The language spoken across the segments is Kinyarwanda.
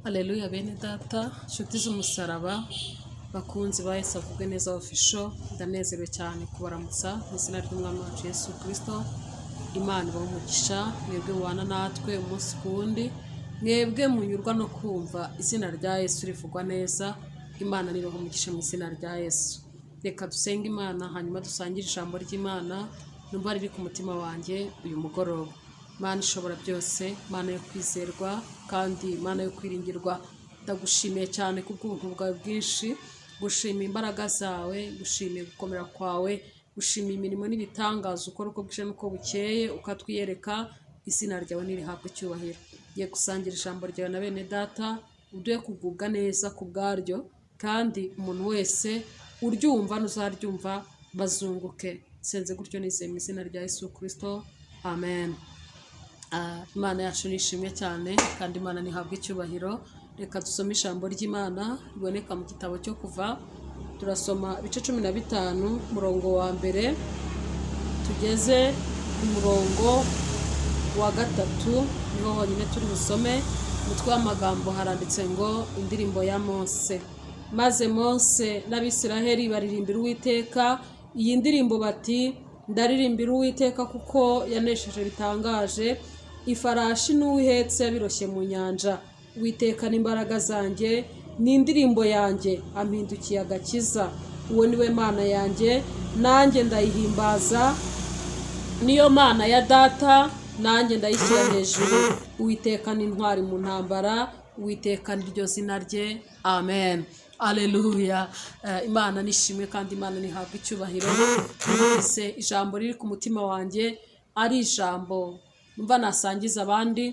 Haleluya bene data, nshuti z'umusaraba, bakunzi ba Yesu avugwe neza official, ndanezerewe cyane kubaramutsa mu izina ry'Umwami wacu Yesu Kristo. Imana ibahe umugisha, mwebwe mubana natwe umunsi ku wundi, mwebwe munyurwa no kumva izina rya Yesu rivugwa neza, Imana nibahe umugisha mu izina rya Yesu. Reka dusenge Imana hanyuma dusangire ijambo ry'Imana, numva riri ku mutima wanjye uyu mugoroba. Mana ishobora byose, Mana yo kwizerwa kandi Mana yo kwiringirwa, ndagushimiye cyane kubw'ubuntu bwawe bwinshi, gushima imbaraga zawe, gushimiye gukomera kwawe, gushima imirimo n'ibitangaza ukora uko bwije n'uko bukeye, ukatwiyereka, izina ryawe nirihabwe icyubahiro. Ngiye gusangira ijambo ryawe na bene data, uduhe kugubwa neza ku bwaryo, kandi umuntu wese uryumva n'uzaryumva bazunguke. Nsenze gutyo nizeye mu izina rya Yesu Kristo, amen. Imana yacu ni ishimwe cyane kandi Imana ntihabwe icyubahiro. Reka dusome ijambo ry'Imana riboneka mu gitabo cyo Kuva. Turasoma ibice 15, umurongo wa mbere tugeze ku murongo wa gatatu, niho honyine turi busome. Umutwe w'amagambo haranditse ngo indirimbo ya Mose. Maze Mose n'Abisiraheli baririmbira Uwiteka iyi ndirimbo bati: "Ndaririmbira Uwiteka kuko yanesheje bitangaje, ifarashi n'uwihetse yabiroshye mu nyanja. Uwiteka n'imbaraga zanjye, ni indirimbo yanjye, ampindukiye agakiza. Uwo ni we Mana yanjye, nanjye ndayihimbaza, niyo Mana ya data, nanjye ndayishyira hejuru. Uwiteka ni intwari mu ntambara, Uwiteka ni ryo zina rye." Amen, aleluya. Imana nishimwe kandi Imana ntihabwe icyubahiro. Numvise ijambo riri ku mutima wanjye ari ijambo numva nasangiza abandi,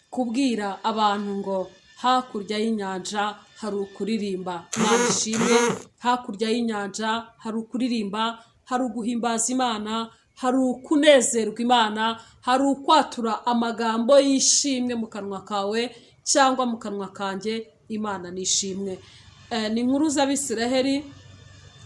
kubwira abantu ngo hakurya y'inyanja hari ukuririmba. Imana ishimwe. Hakurya y'inyanja hari ukuririmba, hari uguhimbaza Imana, hari ukunezerwa Imana, hari ukwatura amagambo y'ishimwe mu kanwa kawe cyangwa mu kanwa kanjye. Imana nishimwe. Ni inkuru z'Abisiraheli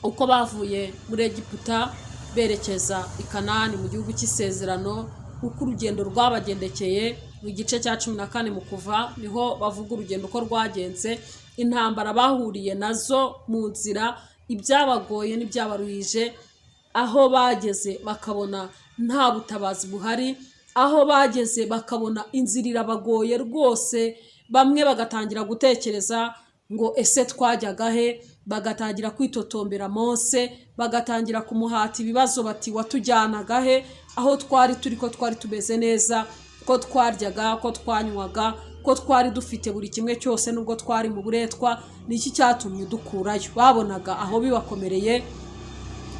uko bavuye muri Egiputa berekeza i Kanani mu gihugu cy'isezerano, uko urugendo rwabagendekeye. Mu gice cya 14 mu Kuva niho bavuga urugendo uko rwagenze, intambara bahuriye nazo mu nzira, ibyabagoye n'ibyabaruhije, aho bageze bakabona nta butabazi buhari, aho bageze bakabona inzira irabagoye rwose, bamwe bagatangira gutekereza ngo ese twajyaga he? Bagatangira kwitotombera Mose, bagatangira kumuhata ibibazo bati: "Watujyanaga he? Aho twari turi ko twari tumeze neza, ko twaryaga, ko twanywaga, ko twari dufite buri kimwe cyose nubwo twari mu buretwa, ni iki cyatumye udukurayo?" Babonaga aho bibakomereye,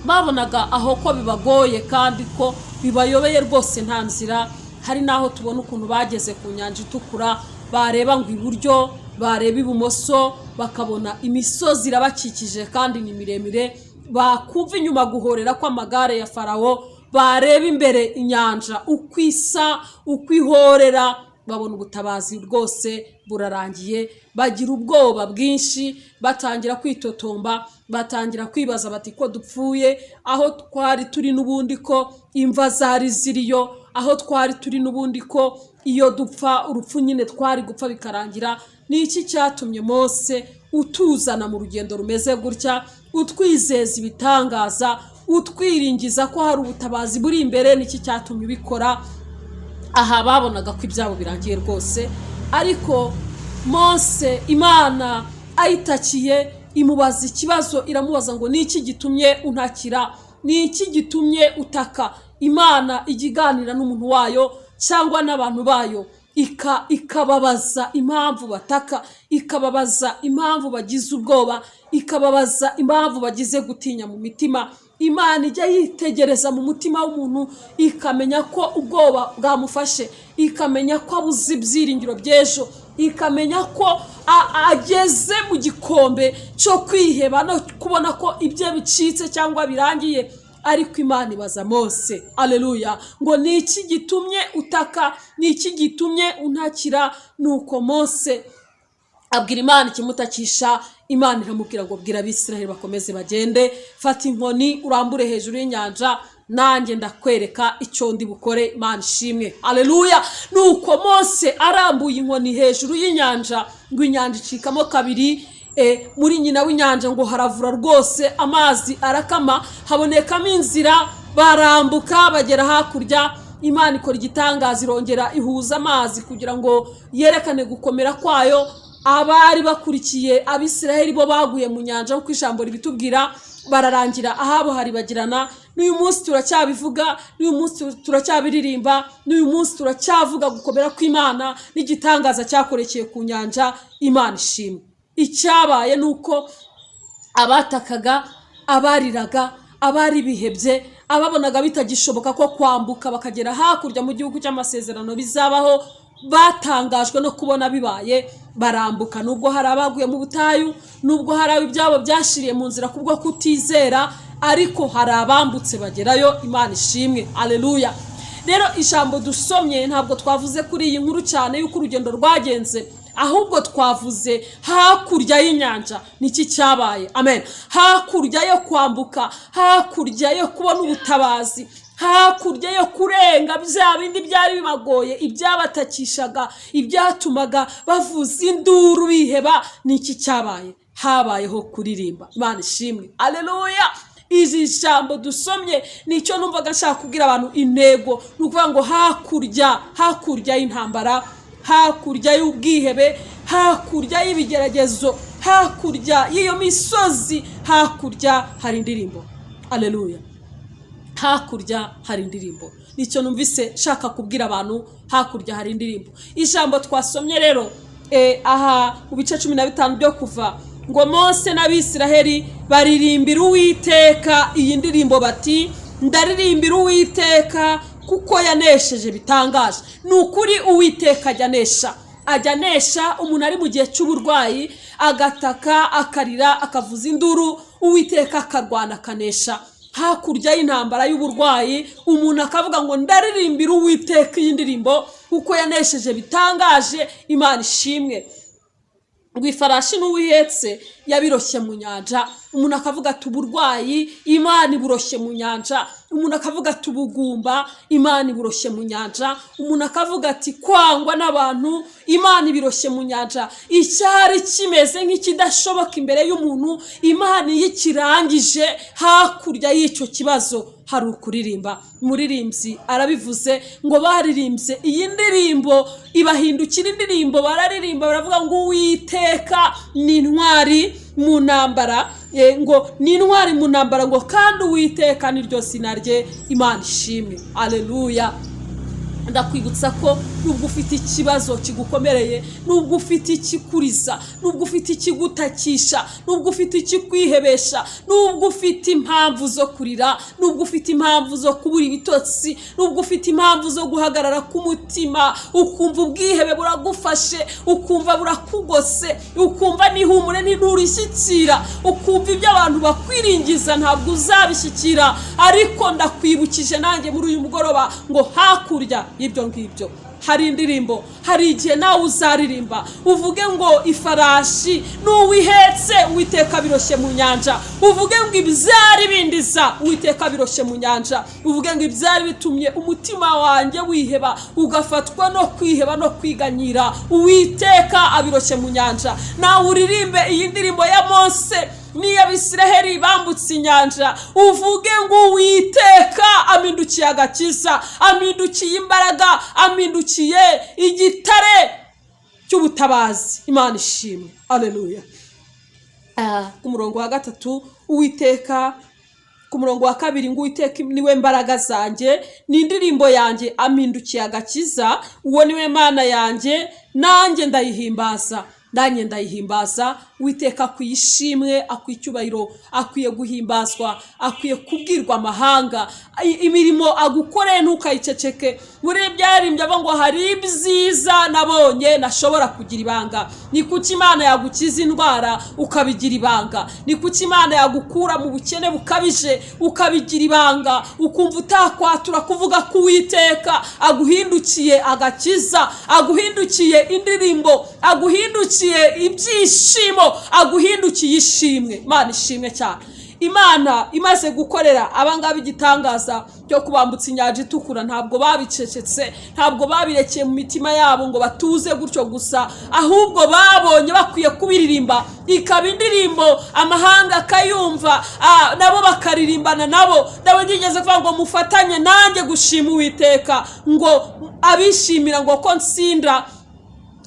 babonaga aho ko bibagoye kandi ko bibayobeye rwose, nta nzira. Hari n'aho tubona ukuntu bageze ku Nyanja Itukura, bareba ngo iburyo, bareba ibumoso, bakabona imisozi irabakikije kandi ni miremire, bakumva inyuma guhorera kw'amagare ya Farawo, bareba imbere inyanja uko isa, uko ihorera, babona ubutabazi rwose burarangiye. Bagira ubwoba bwinshi, batangira kwitotomba, batangira kwibaza bati: "Ko dupfuye, aho twari turi n'ubundi ko imva zari ziriyo, aho twari turi n'ubundi ko iyo dupfa urupfu nyine twari gupfa bikarangira, ni iki cyatumye Mose utuzana mu rugendo rumeze gutya, utwizeza ibitangaza, utwiringiza ko hari ubutabazi buri imbere? Niki cyatumye ubikora?" Aha babonaga ko ibyabo birangiye rwose. Ariko Mose Imana ayitakiye imubaza ikibazo, iramubaza ngo: "Ni iki gitumye untakira? Ni iki gitumye utaka?" Imana ijya iganira n'umuntu wayo cyangwa n'abantu bayo, ikababaza impamvu bataka, ikababaza impamvu bagize ubwoba, ikababaza impamvu bagize gutinya mu mitima. Imana ijya yitegereza mu mutima w'umuntu, ikamenya ko ubwoba bwamufashe, ikamenya ko abuze ibyiringiro by'ejo, ikamenya ko ageze mu gikombe cyo kwiheba no kubona ko ibye bicitse cyangwa birangiye. Ariko Imana ibaza Mose, aleluya, ngo: "Ni iki gitumye utaka? Ni iki gitumye untakira?" Nuko Mose abwira Imana ikimutakisha. Imana iramubwira ngo: "Bwira Abisiraheli bakomeze bagende, fata inkoni urambure hejuru y'inyanja." Nanjye ndakwereka icyo ndi bukore. Imana ishimwe, aleluya. Nuko Mose arambuye inkoni hejuru y'inyanja, ngo inyanja icikamo kabiri. Muri nyina w'inyanja ngo haravura rwose, amazi arakama, habonekamo inzira, barambuka bagera hakurya. Imana ikora igitangaza, irongera ihuza amazi kugira ngo yerekane gukomera kwayo. Abari bakurikiye Abisiraheli bo baguye mu nyanja, nk'uko ijambo ribitubwira, bararangira, ahabo haribagirana. N'uyu munsi turacyabivuga, n'uyu munsi turacyabiririmba, n'uyu munsi turacyavuga gukomera kw'Imana n'igitangaza cyakorekeye ku nyanja. Imana ishimwe. Icyabaye ni uko abatakaga, abariraga, abari bihebye, ababonaga bitagishoboka ko kwambuka bakagera hakurya mu gihugu cy'amasezerano bizabaho, batangajwe no kubona bibaye, barambuka. Nubwo hari abaguye mu butayu, nubwo hari abo ibyabo byashiriye mu nzira kubwo kutizera, ariko hari abambutse bagerayo. Imana ishimwe, aleluya. Rero ijambo dusomye, ntabwo twavuze kuri iyi nkuru cyane y'uko urugendo rwagenze, ahubwo twavuze hakurya y'inyanja niki cyabaye. Amen. Hakurya yo kwambuka, hakurya yo kubona ubutabazi, hakurya yo kurenga bya bindi byari bibagoye, ibyabatakishaga, ibyatumaga bavuza induru biheba, niki cyabaye? Habayeho kuririmba. Imana ishimwe, aleluya. Izi jambo dusomye nicyo numvaga nshaka kubwira abantu. Intego ni ukuvuga ngo hakurya y'intambara, hakurya y'ubwihebe, hakurya y'ibigeragezo, hakurya y'iyo misozi, hakurya hari indirimbo. Aleluya. Hakurya hari indirimbo. Nicyo numvise nshaka kubwira abantu: hakurya hari indirimbo. Ijambo twasomye rero, aha mu bice 15 byo Kuva, ngo Mose n'Abisiraheli baririmbira Uwiteka iyi ndirimbo bati: "Ndaririmbira Uwiteka kuko yanesheje bitangaje." Ni ukuri, Uwiteka ajya anesha, ajya anesha. Umuntu ari mu gihe cy'uburwayi agataka, akarira, akavuza induru, Uwiteka akarwana akanesha. Hakurya y'intambara y'uburwayi, umuntu akavuga ngo: "Ndaririmbira Uwiteka iyi ndirimbo kuko yanesheje bitangaje." Imana ishimwe. Ngo ifarashi n'uwihetse yabiroshye mu nyanja. Umuntu akavuga ati: "Uburwayi Imana iburoshye mu nyanja." Umuntu akavuga ati: "Ubugumba Imana iburoshye mu nyanja." Umuntu akavuga ati: "Kwangwa n'abantu Imana ibiroshye mu nyanja." Icyari kimeze nk'ikidashoboka imbere y'umuntu, Imana iyo ikirangije, hakurya y'icyo kibazo hari ukuririmba. Umuririmbyi arabivuze ngo baririmbye iyi ndirimbo, ibahindukira indirimbo, bararirimba, baravuga ngo: "Uwiteka ni intwari mu ntambara," ngo ni intwari mu ntambara, ngo kandi Uwiteka niryo zina rye. Imana ishimwe, aleluya. Ndakwibutsa ko nubwo ufite ikibazo kigukomereye, nubwo ufite ikikuriza, nubwo ufite ikigutakisha, nubwo ufite ikikwihebesha, nubwo ufite impamvu zo kurira, nubwo ufite impamvu zo kubura ibitotsi, nubwo ufite impamvu zo guhagarara k'umutima, ukumva ubwihebe buragufashe, ukumva burakugose, ukumva n'ihumure ntirurishyikira, ukumva ibyo abantu bakwiringiza ntabwo uzabishyikira, ariko ndakwibukije nanjye muri uyu mugoroba ngo hakurya y'ibyo ngibyo hari indirimbo. Hari igihe nawe uzaririmba uvuge ngo: "Ifarashi n'uwihetse Uwiteka biroshye mu nyanja." Uvuge ngo: "Ibyari bindiza Uwiteka biroshye mu nyanja." Uvuge ngo: "Ibyari bitumye umutima wanjye wiheba, ugafatwa no kwiheba no kwiganyira, Uwiteka abiroshye mu nyanja." Nawe uririmbe iyi ndirimbo ya Mose n'iy'Abisiraheli bambutse inyanja, uvuge ngo: "Uwiteka amindukiye agakiza, amindukiye imbaraga, amindukiye igitare cy'ubutabazi." Imana ishimwe, aleluya. Ku murongo wa gatatu, Uwiteka, ku murongo wa kabiri ngo: "Uwiteka niwe mbaraga zanjye, ni indirimbo yanjye, amindukiye agakiza. Uwo niwe Mana yanjye, nanjye ndayihimbaza, nanjye ndayihimbaza." Uwiteka akwiye ishimwe, akwiye icyubahiro, akwiye guhimbazwa, akwiye kubwirwa amahanga. Imirimo agukoreye ntukayiceceke. Muri byaririmbye avuga ngo: "Hari ibyiza nabonye nashobora kugira ibanga." Ni kuki Imana yagukiza indwara ukabigira ibanga? Ni kuki Imana yagukura mu bukene bukabije ukabigira ibanga, ukumva utakwatura kuvuga ko Uwiteka aguhindukiye agakiza, aguhindukiye indirimbo, aguhindukiye ibyishimo, aguhindukiye ishimwe? Imana ishimwe cyane. Imana imaze gukorera abangaba igitangaza cyo kubambutsa Inyanja Itukura, ntabwo babicecetse, ntabwo babirekeye mu mitima yabo ngo batuze gutyo gusa, ahubwo babonye bakwiye kubiririmba, ikaba indirimbo amahanga akayumva, nabo bakaririmbana nabo. Dawidi yigeze kuvuga ngo: "Mufatanye nanjye gushima Uwiteka," ngo abishimira ngo ko nsinda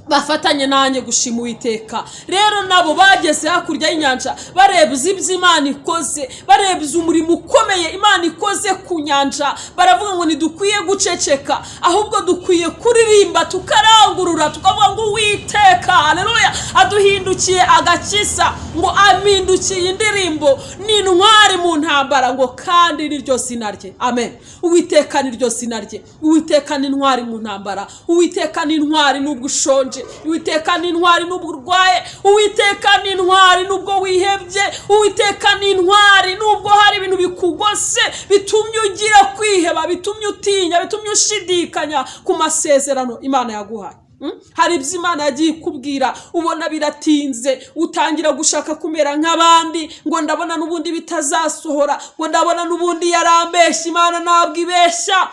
bafatanye nanjye gushima Uwiteka. Rero nabo bageze hakurya y'inyanja, barebye ibyo Imana ikoze, barebye umurimo ukomeye Imana ikoze ku nyanja, baravuga ngo ntidukwiye guceceka, ahubwo dukwiye kuririmba, tukarangurura, tukavuga ngo Uwiteka, haleluya, aduhindukiye agakiza, ngo ampindukiye indirimbo, ni intwari mu ntambara, ngo kandi niryo zina rye. Amen. Uwiteka niryo zina rye. Uwiteka ni intwari mu ntambara. Uwiteka ni intwari nubwo ushonje. Uwiteka ni intwari nubwo urwaye. Uwiteka ni intwari nubwo wihebye. Uwiteka ni intwari nubwo hari ibintu bikugose, bitumye ugira kwiheba, bitumye utinya, bitumye ushidikanya ku masezerano Imana yaguhaye. Hari ibyo Imana yagiye ikubwira, ubona biratinze, utangira gushaka kumera nk'abandi, ngo ndabona n'ubundi bitazasohora, ngo ndabona n'ubundi yarambeshya. Imana ntabwo ibeshya,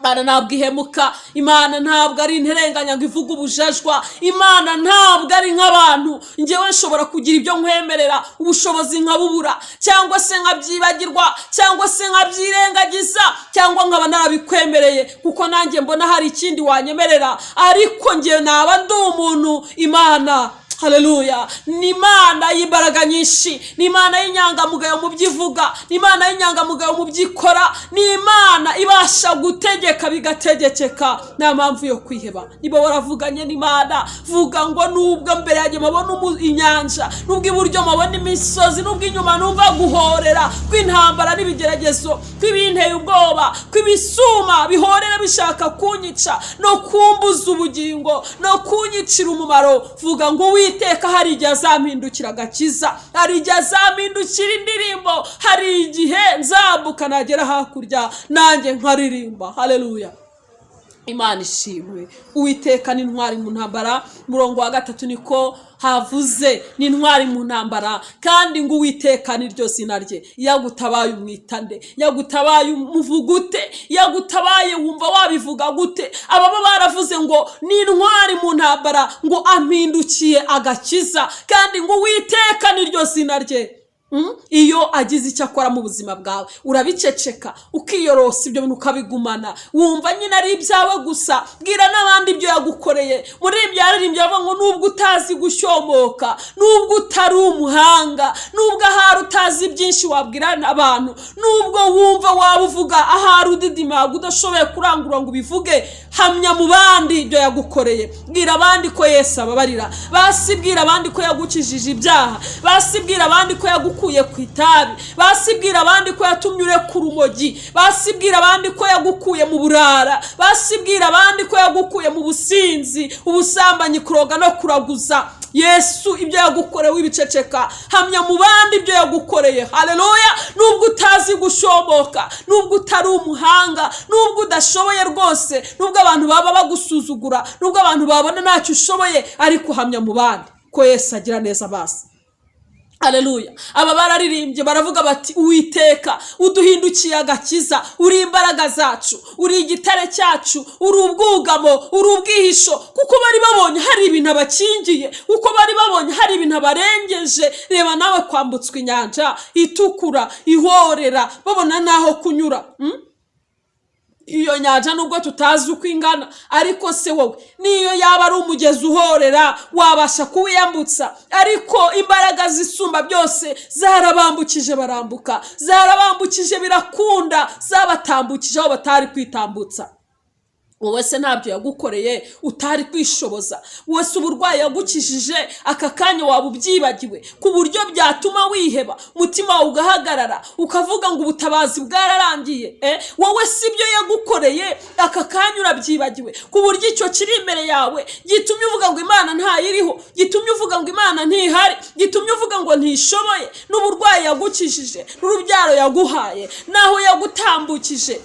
Imana ntabwo ihemuka, Imana ntabwo ari interenganya ngo ivuge ubujajwa, Imana ntabwo ari nk'abantu. Ngewe nshobora kugira ibyo nkwemerera, ubushobozi nkabubura, cyangwa se nkabyibagirwa, cyangwa se nkabyirengagiza, cyangwa nkaba narabikwemereye kuko nanjye mbona hari ikindi wanyemerera, ariko ngewe naba ndi umuntu. Imana, haleluya, ni Imana y'imbaraga nyinshi, ni Imana y'inyangamugayo mu byo ivuga, ni Imana y'inyangamugayo mu byo ikora, ni Imana ibasha gutegeka bigategekeka. Nta mpamvu yo kwiheba. Niba waravuganye n'Imana, vuga ngo nubwo mbere yanjye mabona inyanja, nubwo iburyo mabona imisozi, nubwo inyuma numva guhorera kw'intambara n'ibigeragezo, kw'ibinteye ubwoba, kw'ibisuma bihorera bishaka kunyica no kumbuza ubugingo no kunyicira umumaro, vuga ngo Uwiteka hari igihe azampindukira agakiza, hari igihe azampindukira indirimbo, hari igihe nzambuka nagera hakurya nanjye nkaririmba. Haleluya, Imana ishimwe. Uwiteka ni intwari mu ntambara. Murongo wa gatatu niko havuze, ni intwari mu ntambara, kandi ngo Uwiteka niryo zina rye. Yagutabaye umwitande? Yagutabaye umuvugute? Yagutabaye wumva wabivuga gute? Ababa baravuze ngo ni intwari mu ntambara, ngo ampindukiye agakiza, kandi ngo Uwiteka niryo zina rye. Iyo agize icyo akora mu buzima bwawe, urabiceceka, ukiyorosa, ibyo bintu ukabigumana, wumva nyine ari ibyawe gusa. Bwira n'abandi ibyo yagukoreye. Muri ibyo yaririmbye avuga ngo nubwo utazi gushyomoka, nubwo utari umuhanga, nubwo ahari utazi byinshi wabwira abantu, nubwo wumva waba uvuga ahari udidimaga udashoboye kurangurura ngo ubivuge, hamya mu bandi ibyo yagukoreye. Bwira abandi ko Yesu ababarira. Basi bwira abandi ko yagukijije ibyaha. Basi bwira abandi ko yagukuye ku itabi. Basi bwira abandi ko yatumye ureka urumogi. Basi bwira abandi ko yagukuye mu burara. Basi bwira abandi ko yagukuye mu businzi, ubusambanyi, kuroga no kuraguza. Yesu ibyo yagukoreye wibiceceka, hamya mu bandi ibyo yagukoreye. Haleluya. Nubwo utazi gushoboka, nubwo utari umuhanga, nubwo udashoboye rwose, nubwo abantu baba bagusuzugura, nubwo abantu babona ntacyo ushoboye, ariko hamya mu bandi ko Yesu agira neza. Basi, haleluya. Aba bararirimbye, baravuga bati: "Uwiteka uduhindukiye agakiza, uri imbaraga zacu, uri igitare cyacu, uri ubwugamo, uri ubwihisho." Kuko bari babonye hari ibintu abakingiye, kuko bari babonye hari ibintu abarengeje. Reba nawe, kwambutswa Inyanja Itukura ihorera, babona n'aho kunyura. Iyo nyanja nubwo tutazi uko ingana, ariko se wowe niyo yaba ari umugezi uhorera wabasha kuwiyambutsa? Ariko imbaraga zisumba byose zarabambukije, barambuka, zarabambukije birakunda, zabatambukije aho batari kwitambutsa. Wowe se ntabyo yagukoreye utari kwishoboza? Wowe se uburwayi yagukijije aka kanya waba ubyibagiwe ku buryo byatuma wiheba, umutima wawe ugahagarara, ukavuga ngo ubutabazi bwararangiye? Wowe si ibyo yagukoreye aka kanya urabyibagiwe ku buryo icyo kiri imbere yawe gitumye uvuga ngo Imana ntayiriho, gitumye uvuga ngo Imana ntihari, gitumye uvuga ngo ntishoboye? N'uburwayi yagukijije, n'urubyaro yaguhaye, n'aho yagutambukije.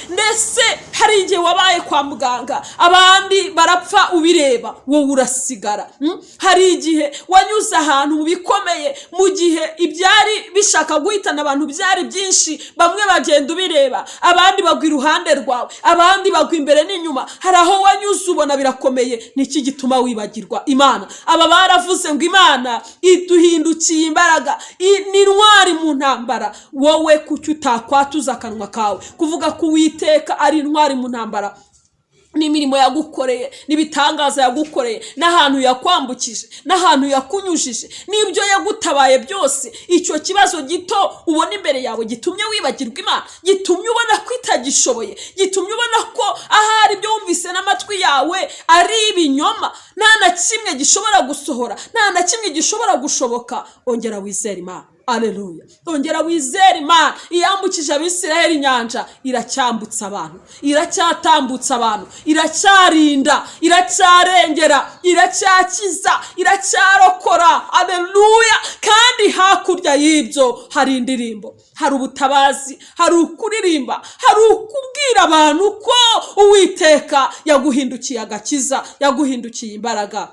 Ndetse hari igihe wabaye kwa muganga, abandi barapfa ubireba, wowe urasigara. Hari igihe wanyuze ahantu mu bikomeye, mu gihe ibyari bishaka guhitana abantu byari byinshi, bamwe bagenda ubireba, abandi bagwa iruhande rwawe, abandi bagwa imbere n'inyuma. Hari aho wanyuze ubona birakomeye. Niki gituma wibagirwa Imana? Aba baravuze ngo Imana iduhindukiye imbaraga, ni intwari mu ntambara. Wowe kuki utakwatuza akanwa kawe kuvuga ko Uwiteka ari intwari mu ntambara, n'imirimo yagukoreye, n'ibitangaza yagukoreye, n'ahantu yakwambukije, n'ahantu yakunyujije, n'ibyo yagutabaye byose? Icyo kibazo gito ubona imbere yawe gitumye wibagirwa Imana, gitumye ubona ko itagishoboye, gitumye ubona ko ahari ibyo wumvise n'amatwi yawe ari ibinyoma, nta na kimwe gishobora gusohora, nta na kimwe gishobora gushoboka. Ongera wizere Imana. Aleluya! Ongera wizere Imana. Iyambukije Abisiraheli inyanja iracyambutsa abantu, iracyatambutsa abantu, iracyarinda, iracyarengera, iracyakiza, iracyarokora. Aleluya! Kandi hakurya y'ibyo hari indirimbo, hari ubutabazi, hari ukuririmba, hari ukubwira abantu ko Uwiteka yaguhindukiye agakiza, yaguhindukiye imbaraga.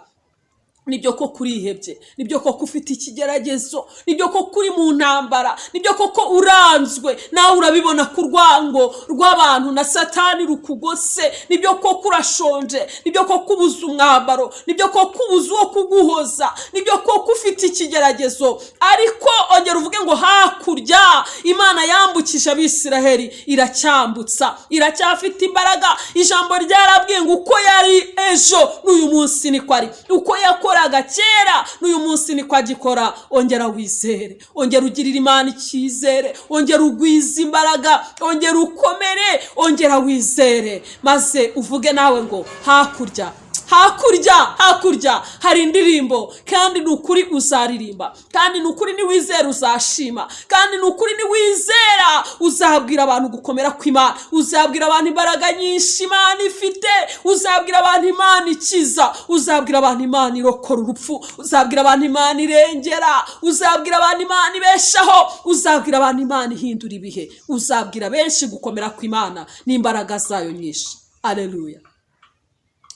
Nibyo koko urihebye, nibyo koko ufite ikigeragezo, nibyo koko uri mu ntambara, nibyo koko uranzwe, nawe urabibona ku rwango rw'abantu na Satani rukugose, nibyo koko urashonje, nibyo koko ubuze umwambaro, nibyo koko ubuze uwo kuguhoza, nibyo koko ufite ikigeragezo. Ariko ongera uvuge ngo hakurya Imana yambukije Abisiraheli iracyambutsa, iracyafite imbaraga. Ijambo ryarabwiye ngo uko yari ejo n'uyu munsi niko ari, uko yakoraga kera n'uyu munsi niko agikora. Ongera wizere, ongera ugirire Imana icyizere, ongera ugwize imbaraga, ongera ukomere, ongera wizere, maze uvuge nawe ngo hakurya, hakurya, hakurya hari indirimbo. Kandi ni ukuri uzaririmba, kandi ni ukuri niwizera uzashima, kandi ni ukuri niwizera uzabwira abantu gukomera kw'Imana, uzabwira abantu imbaraga nyinshi Imana ifite, uzabwira abantu Imana ikiza, uzabwira abantu Imana irokora urupfu, uzabwira abantu Imana irengera, uzabwira abantu Imana ibeshaho, uzabwira abantu Imana ihindura ibihe, uzabwira benshi gukomera kw'Imana n'imbaraga zayo nyinshi. Aleluya!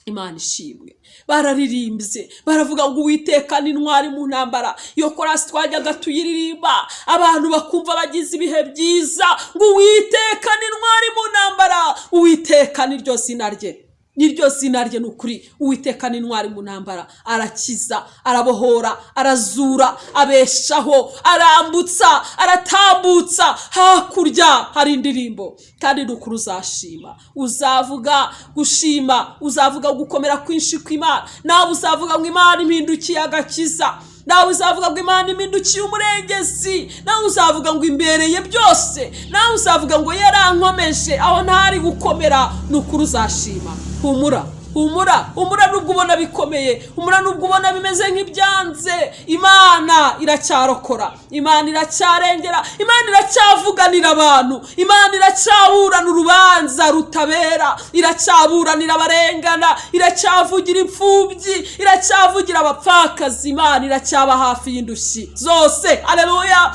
Imana ishimwe. Bararirimbye, baravuga ngo Uwiteka ni intwari mu ntambara. Iyo korasi twajyaga tuyiririmba, abantu bakumva bagize ibihe byiza, ngo Uwiteka ni intwari mu ntambara. Uwiteka niryo zina rye, niryo zina rye. Ni ukuri Uwiteka ni intwari mu ntambara. Arakiza, arabohora, arazura, abeshaho, arambutsa, aratambutsa. Hakurya hari indirimbo, kandi ni ukuri uzashima, uzavuga gushima, uzavuga gukomera kwinshi kw'Imana. Nawe uzavuga ngo Imana impindukiye agakiza, nawe uzavuga ngo Imana impindukiye umurengezi, nawe uzavuga ngo imbereye byose, nawe uzavuga ngo yarankomeje aho ntari gukomera. Ni ukuri uzashima. Humura, humura, humura nubwo ubona bikomeye, humura nubwo ubona bimeze nk'ibyanze. Imana iracyarokora, Imana iracyarengera, Imana iracyavuganira abantu, Imana iracyaburana urubanza rutabera, iracyaburanira abarengana, iracyavugira imfubyi, iracyavugira abapfakazi. Imana iracyaba hafi y'indushyi zose. Aleluya!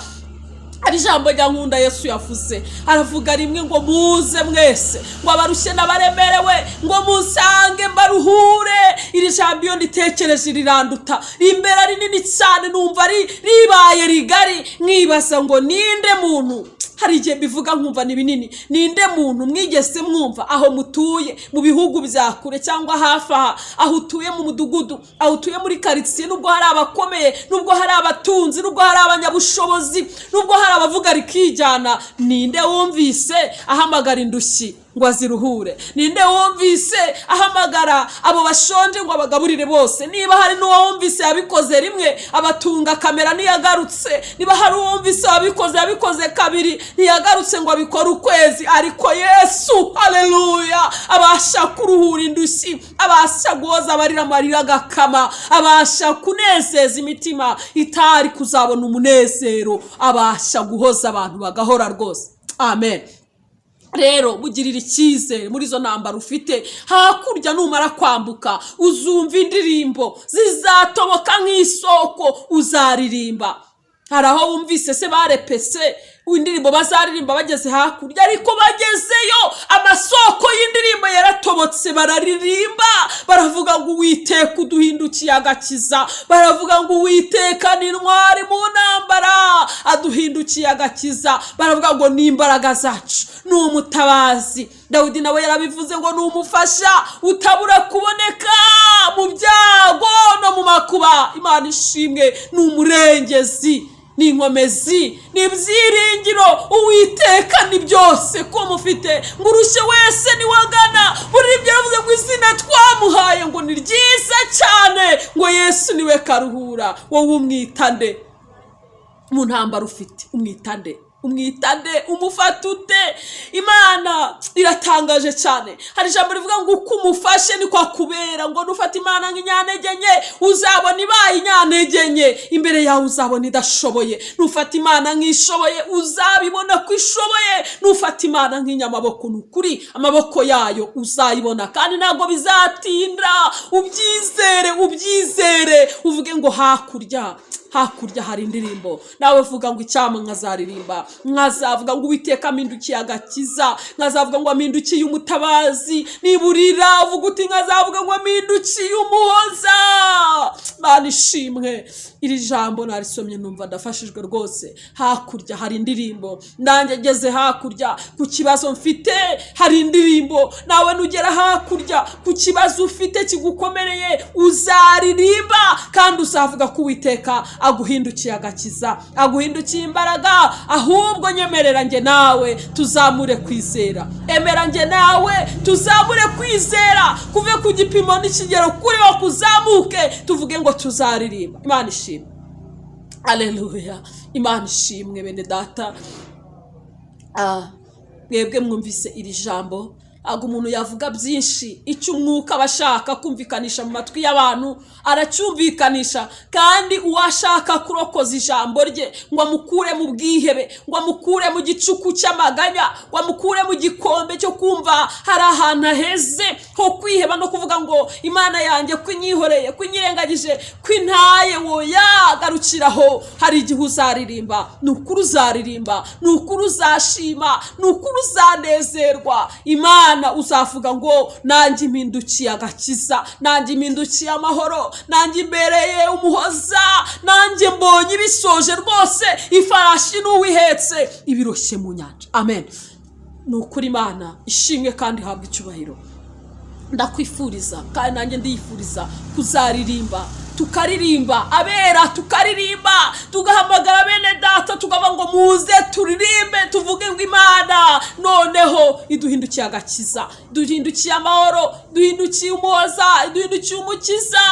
Hari ijambo rya nkunda Yesu yavuze, aravuga rimwe ngo muze mwese, ngo abarushye n'abaremerewe, ngo musange mbaruhure. Iri jambo iyo nditekereje riranduta, rimbera rinini cyane, numva ribaye rigari, nkibaza ngo ninde muntu, hari igihe mbivuga nkumva ni binini, ninde muntu mwigeze mwumva aho mutuye mu bihugu bya kure cyangwa hafi aha, aho utuye mu mudugudu, aho utuye muri karitsiye, nubwo hari abakomeye, nubwo hari abatunzi, nubwo hari abanyabushobozi, nubwo hari abavuga rikijyana, ninde wumvise ahamagara indushyi ngo aziruhure? Ninde wumvise ahamagara abo bashonje ngo abagaburire bose? Niba hari n'uwo wumvise yabikoze rimwe, abatunga kamera, ntiyagarutse. Niba hari uwumvise wabikoze, yabikoze kabiri, ntiyagarutse ngo abikore ukwezi. Ariko Yesu, haleluya, abasha kuruhura indushyi, abasha guhoza abarira amarira agakama, abasha kunezeza imitima itari kuzabona umunezero, abasha guhoza abantu bagahora rwose. Amen. Rero mugirire icyizere muri izo ntambara ufite. Hakurya numara kwambuka uzumva indirimbo zizatoboka nk'isoko, uzaririmba. Hari aho wumvise se barepese indirimbo bazaririmba bageze hakurya? Ariko bagezeyo, amasoko y'indirimbo yaratobotse, bararirimba, baravuga ngo: "Uwiteka uduhindukiye agakiza." Baravuga ngo: "Uwiteka ni intwari mu ntambara, aduhindukiye agakiza." Baravuga ngo: "Ni imbaraga zacu, ni umutabazi." Dawidi nawe yarabivuze ngo: "Ni umufasha utabura kuboneka mu byago no mu makuba." Imana ishimwe, ni umurengezi, ni inkomezi, ni ibyiringiro. Uwiteka ni byose ko mufite, ngo urushye wese niwagana. Buri ibyo yaravuze ngo izina twamuhaye ngo ni ryiza cyane, ngo Yesu niwe karuhura. Wowe umwitande mu ntambara ufite? Umwitande, umwitande, umufata ute? Imana iratangaje cyane. Hari ijambo rivuga ngo uko umufashe niko akubera, ngo nufata Imana nk'inyantege nke, uzabona ibaye inyantege nke imbere yawe, uzabona idashoboye. Nufata Imana nk'ishoboye, uzabibona ko ishoboye. Nufata Imana nk'inyamaboko, ni ukuri amaboko yayo uzayibona, kandi ntabwo bizatinda. Ubyizere, ubyizere, uvuge ngo hakurya, hakurya hari indirimbo. Nawe vuga ngo: "Icyampa nkazaririmba, nkazavuga ngo Uwiteka ampindukiye agakiza, nkazavuga ngo ampindukiye umutabazi." Niba urira, uvuga uti: "Nkazavuga ngo ampindukiye umuhoza." Mana ishimwe, iri jambo narisomye numva ndafashijwe rwose. Hakurya hari indirimbo. Nanjye ngeze hakurya ku kibazo mfite, hari indirimbo. Nawe nugera hakurya ku kibazo ufite kigukomereye, uzaririmba kandi uzavuga ko Uwiteka aguhindukiye agakiza, aguhindukiye imbaraga. Ahubwo nyemerera njye nawe tuzamure kwizera. Emera njye nawe tuzamure kwizera, kuve ku gipimo n'ikigero kuriho kuzamuke, tuvuge ngo tuzaririmba. Imana ishimwe, aleluya, Imana ishimwe. Bene data, mwebwe mwumvise iri jambo, ntabwo umuntu yavuga byinshi. Icyo umwuka aba ashaka kumvikanisha mu matwi y'abantu aracyumvikanisha, kandi uwashaka kurokoza ijambo rye ngo amukure mu bwihebe, ngo amukure mu gicuku cy'amaganya, ngo amukure mu gikombe cyo kumva hari ahantu aheze ho kwiheba no kuvuga ngo: "Imana yanjye ko inyihoreye, ko inyirengagije, ko intaye." Woya, garukiraho. Hari igihe uzaririmba, ni ukuri uzaririmba, ni ukuri uzashima, ni ukuri uzanezerwa Imana. Uzavuga ngo: "Nanjye impindukiye agakiza, nanjye impindukiye amahoro, nanjye imbereye umuhoza, nanjye mbonye ibisoje rwose, ifarashi n'uwihetse ibiroshye mu nyanja." Amen. Ni ukuri Imana ishimwe kandi ihabwa icyubahiro. Ndakwifuriza kandi nanjye ndiyifuriza kuzaririmba, tukaririmba, abera tukaririmba, tugahamagara bene data, tukavuga ngo: "Muze turirimbe, tuvuge ngo Imana noneho iduhindukiye agakiza, iduhindukiye amahoro, iduhindukiye umuhoza, iduhindukiye umukiza."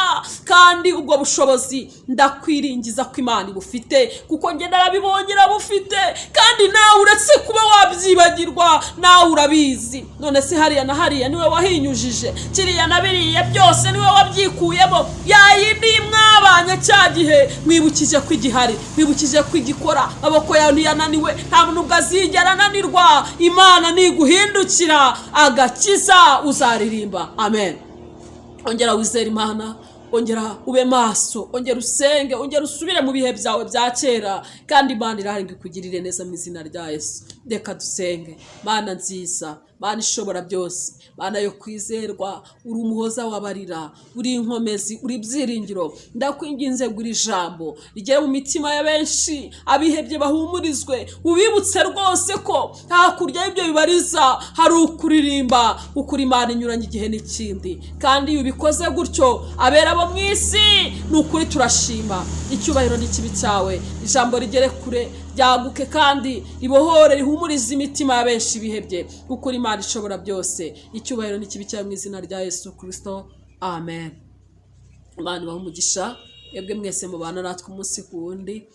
Kandi ubwo bushobozi ndakwiringiza ko Imana ibufite, kuko njye narabibonye, irabufite. Kandi nawe uretse kuba wabyibagirwa, nawe urabizi. None se hariya na hariya niwe wahinyujije? Kiriya na biriya byose niwe wabyikuyemo? Ya yindi mwabanye cya gihe, mwibukije ko igihari, mwibukije ko igikora. Amaboko yawe ntiyananiwe, nta nubwo azigera ananirwa. Imana niguhindukira agakiza, uzaririmba. Amen. Ongera wizere Imana, ongera ube maso, ongera usenge, ongera usubire mu bihe byawe bya kera, kandi Imana irahari ngo ikugirire neza mu izina rya Yesu. Reka dusenge. Mana nziza, Mana ishobora byose, Mana yo kwizerwa, uri umuhoza w'abarira, uri inkomezi, uri ibyiringiro. Ndakwinginze ngo iri jambo rigere mu mitima ya benshi, abihebye bahumurizwe, ubibutse rwose ko hakurya y'ibyo bibariza hari ukuririmba, ukuri Imana inyuranye igihe n'ikindi. Kandi iyo ubikoze gutyo, abera bo mu isi, ni ukuri turashima. Icyubahiro n'ikibi cyawe. Ijambo rigere kure, ryaguke kandi ribohore, rihumurize imitima ya benshi bihebye, kuko Imana ishobora byose. Icyubahiro n'ikibi cyawe mu izina rya Yesu Kirisito, amen. Imana ibahe umugisha mwebwe mwese mubana natwe umunsi ku wundi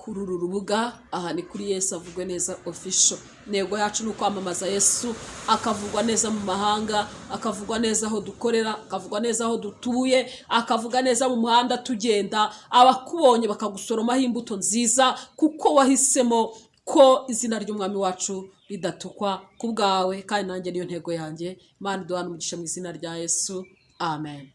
kuri uru rubuga. Aha ni kuri Yesu Avugwe Neza Official. Intego yacu ni ukwamamaza Yesu, akavugwa neza mu mahanga, akavugwa neza aho dukorera, akavugwa neza aho dutuye, akavuga neza mu muhanda tugenda, abakubonye bakagusoromaho imbuto nziza, kuko wahisemo ko izina ry'umwami wacu ridatukwa ku bwawe. Kandi nanjye niyo ntego yanjye. Imana iduhane umugisha mu izina rya Yesu, amen.